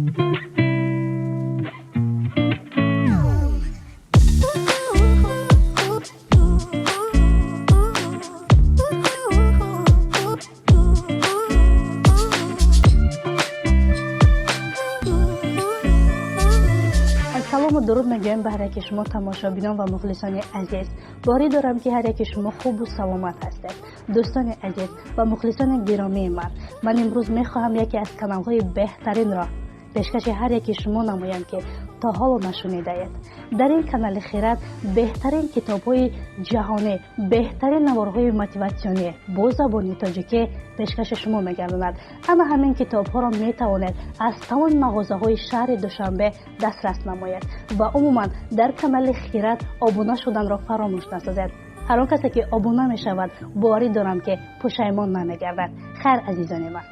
Салому дуруд мегӯем ба ҳар яки шумо, тамошобинон ва мухлисони азиз. Борӣ дорам, ки ҳар яки шумо хубу саломат ҳастед. Дӯстони азиз ва мухлисони гиромии ман, ман имрӯз мехоҳам яке аз каналҳои беҳтаринро пешкаши ҳар яки шумо намоям, ки то ҳоло нашунидаед. Дар ин канали Хирад беҳтарин китобҳои ҷаҳонӣ, беҳтарин наворҳои мотиватсионӣ бо забони тоҷикӣ пешкаши шумо мегардонад. Ана ҳамин китобҳоро метавонед аз тамоми мағозаҳои шаҳри Душанбе дастрас намоед ва умуман дар канали Хирад обуна шуданро фаромӯш насозед. Ҳар он касе, ки обуна мешавад, боварӣ дорам, ки пушаймон намегардад. Хайр, азизони ман.